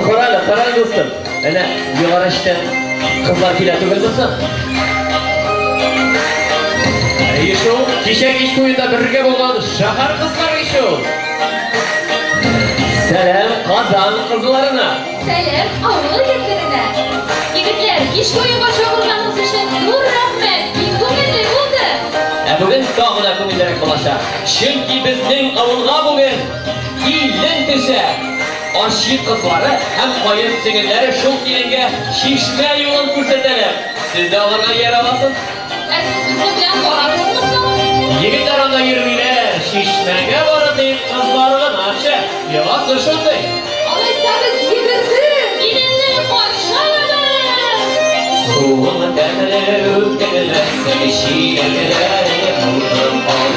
Карале, карале, дустым. Әнә, югары эштән кызлар килә түгелме соң? Әйе шул, кичә кич буенда бергә булган шәһәр кызлары ич ул. Сәлам Казан кызларына. Сәлам авыл егетләренә. Егетләр, кичке уенга чакырганыгыз өчен зур рәхмәт. Бик күңелле булды. Ә бүген тагы да күңеллерәк булачак. Чөнки безнең авылга бүген килен төшә. Арчи кызлары һәм каен сеңелләре шул киленгә чишмә юлын күрсәтәләр. Сез дә аларга иярә аласыз. Ә сез безнең белән барасызмы соң? Егетләр анда йөрмиләр, чишмәгә бары тик кызлар гына төшә. Йоласы шундый. Алайса без йөгердек. Киленне каршы алабыз. Суың тәмле үткәләсең, чиләкләреңә тутырып ал.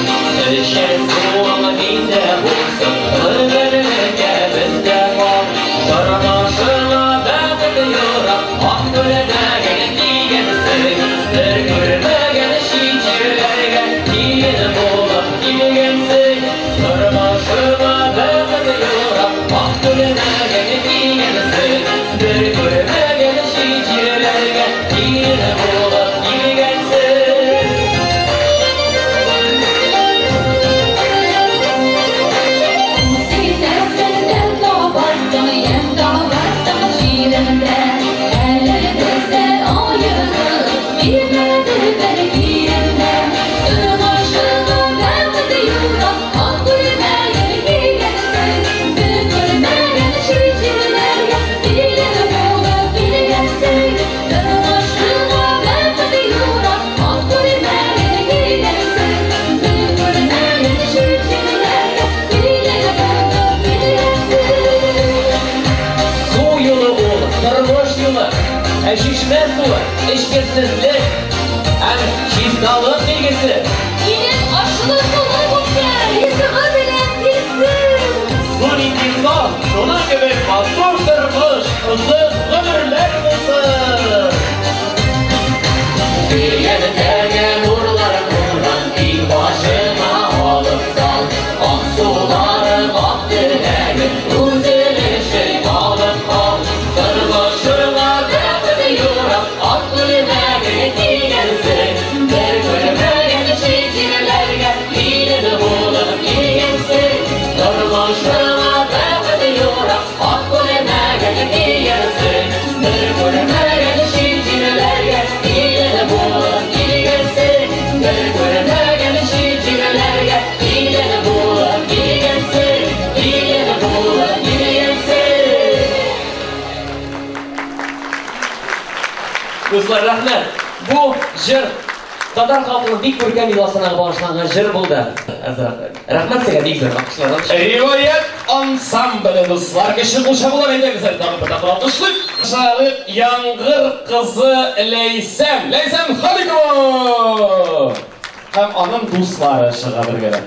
Эчәр суың миндә булсын, гомерлеккә бездә кал. Тормышыңа бәхет юрап, ак күлмәген кигәнсең. Бер күрмәгән чит җирләргә килен булып килгәнсең. Тормышыңа бәхет юрап, ак күлмәген кигәнсең. Бер күрмәгән чит җирләргә килен булып килгәнсең. Үз итәрсең, табарсың, ямь табарсың җиреңдә. Әле бездән аерылып китмәде бер килен дә. Тормышыңа бәхет юрап, ак күлмәген кигәнсең. Бер күрмәгән чит җирләргә килен булып килгәнсең. Тормышыңа бәхет юрап, ак күлмәген кигәнсең. Бер күрмәгән чит җирләргә килен булып килгәнсең. Су юлы ул, тормыш юлы. Ә чишмә суы эчкерсезлек һәм чисталык билгесе. Килен ашлы сулы булсын, ризыгы белән килсен. Су нинди саф, шуның кебек матур тормыш, озын гомерләр булсын. Көянтәгә нурлар нурын иңбашыңа алып сал. Ак сулары, ак теләген үзең өчен алып кал. Тормышыңа бәхет юрап, ак күлмәген кигәнсең. Бер күрмәгән чит җирләргә килен булып килгәнсең. Тормышыңа бәхет юрап, ак күлмәген кигәнсең. Бер күрмәгән чит җирләргә килен булып килгәнсең. Бер күрмәгән чит җирләргә килен булып килгәнсең. Килен булып килгәнсең. Дуслар, рәхмәт. Бу җыр татар халкының бик күркәм йоласына багышланган җыр булды. Әзрәк. Рәхмәт сезгә бик зур алкышлардан. Риваять ансамбле, дуслар, кеше кул чабулар әйдәгез әле тагын бер тапкыр алкышлыйк. Шагыйрь Яңгыр кызы Ләйсән, Ләйсән Халикова һәм аның дуслары чыга бергәләп.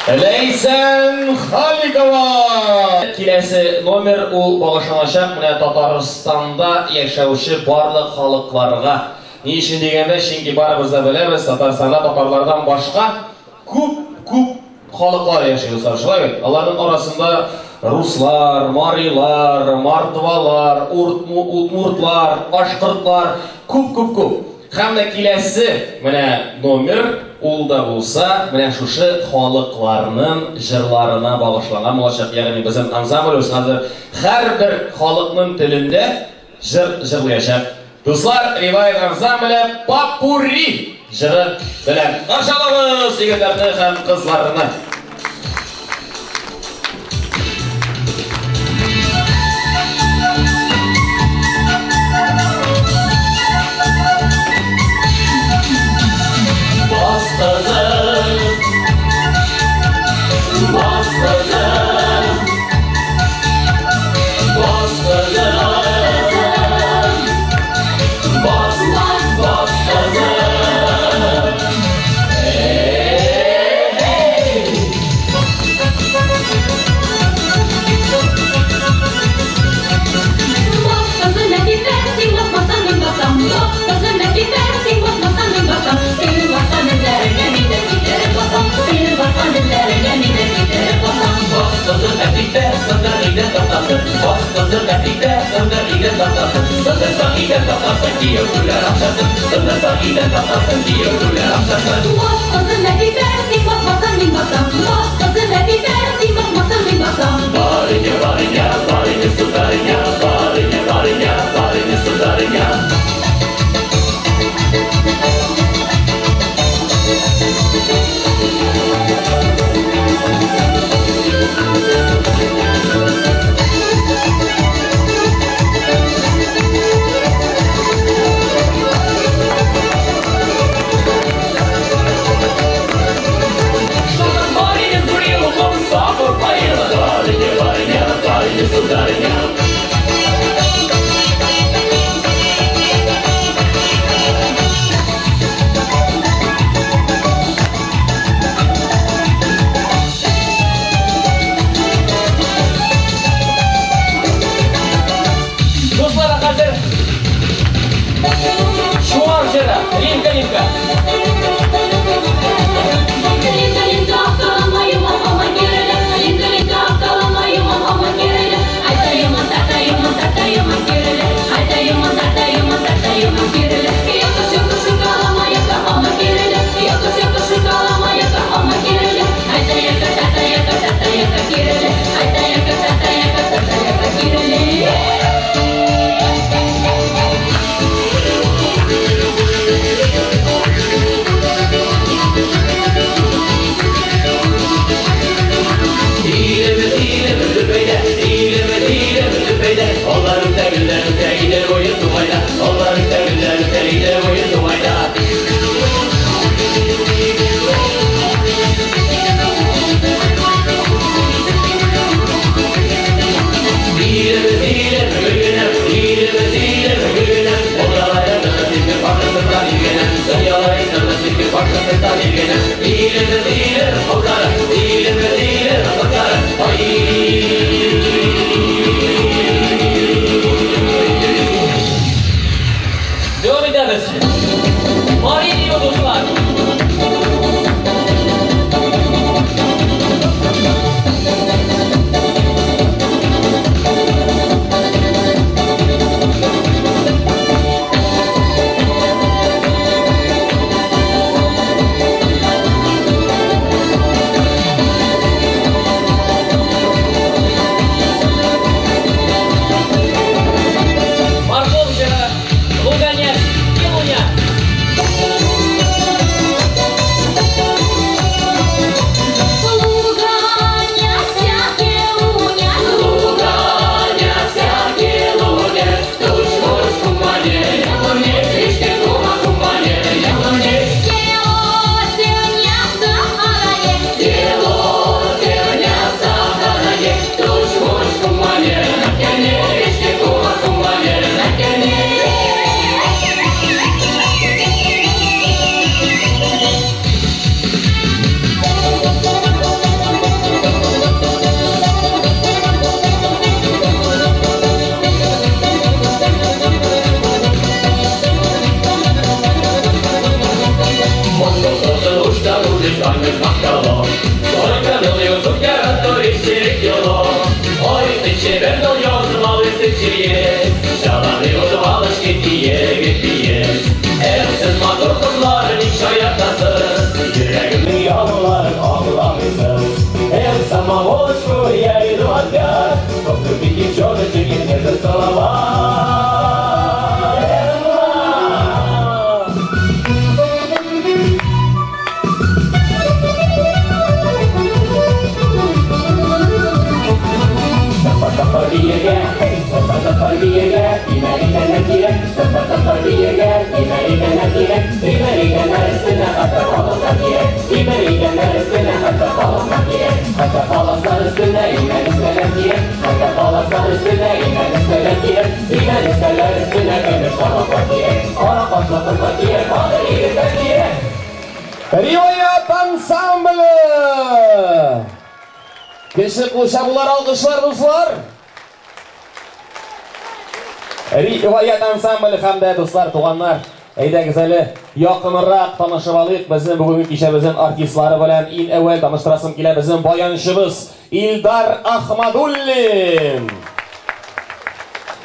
Ләйсән Халикова! Киләсе номер ул багышланачак менә Татарстанда яшәүче барлык халыкларга. Ни өчен дигәндә, чөнки барыбыз да беләбез, Татарстанда татарлардан башка күп-күп халыклар яши, дуслар, шулай бит? Аларның арасында руслар, марилар, мордвалар, удмуртлар, башкортлар, күп-күп-күп. Һәм дә киләсе менә номер ул да булса менә шушы халыкларның җырларына багышланган булачак. Ягъни безнең ансамблебез хәзер һәрбер халыкның телендә җыр җырлаячак. Дуслар, Ревайв ансамбле Попурри җыры белән каршы алабыз егетләрне һәм кызларны. Бас кызым, бас кызым, бас кызым, бас, бас, бас кызым. Эй! Бас кызым, Әфифә, син басмасаң, мин басам. Бас кызым, Әфифә, син басмасаң, мин басам. Синең баскан эзләреңә мин дә китереп басам. Синең баскан эзләреңә мин дә китереп басам. Бас кызым, Әфифә, сындыр идән тактасын. Бас кызым, Әфифә, сындыр идән тактасын. Сындырсаң идән тактасын, кияү түләр акчасын. Сындырсаң идән тактасын, кияү түләр акчасын. Бас кызым, Әфифә, син басмасаң, мин басам. Бас кызым, Әфифә, син басмасаң, мин басам. Барыня, барыня, барыня, сударыня, барыня, барыня, барыня, сударыня. Риваят ансамбле! Кеше кул чабулар, алкышлар, дуслар! Риваят ансамбле һәм дә дуслар, туганнар, әйдәгез әле якынрак танышып алыйк безнең бүгенге кичәбезнең артистлары белән. Иң әүвәл таныштырасым килә безнең баянчыбыз Илдар Ахмадуллин.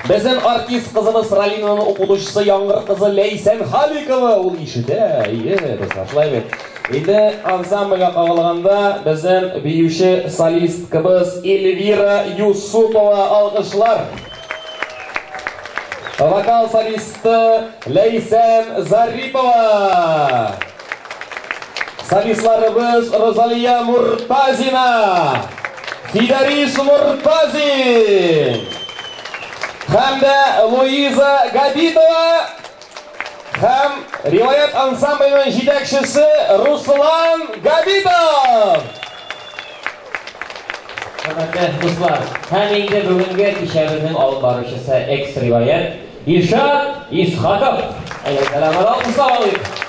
Безнең артист кызыбыз Ралинаның укытучысы Яңгыр кызы Ләйсән Халикова ул ишетә. Әйе, дуслар, шулай бит. Инде ансамбльгә кагылганда безнең биюче солисткабыз Эльвира Юсупова, алкышлар. Вокал солисты Ләйсән Зарипова. Солистларыбыз Розалия Муртазина, Фидарис Муртазин һәм дә Луиза Габитова һәм Риваят ансамбленең җитәкчесе Руслан Габитов. Хөрмәтле дуслар, һәм инде бүгенге кичәбезнең алып баручысы экс-риваят Илшат Исхаков. Әйдә, сәлам, алкышлап алыйк.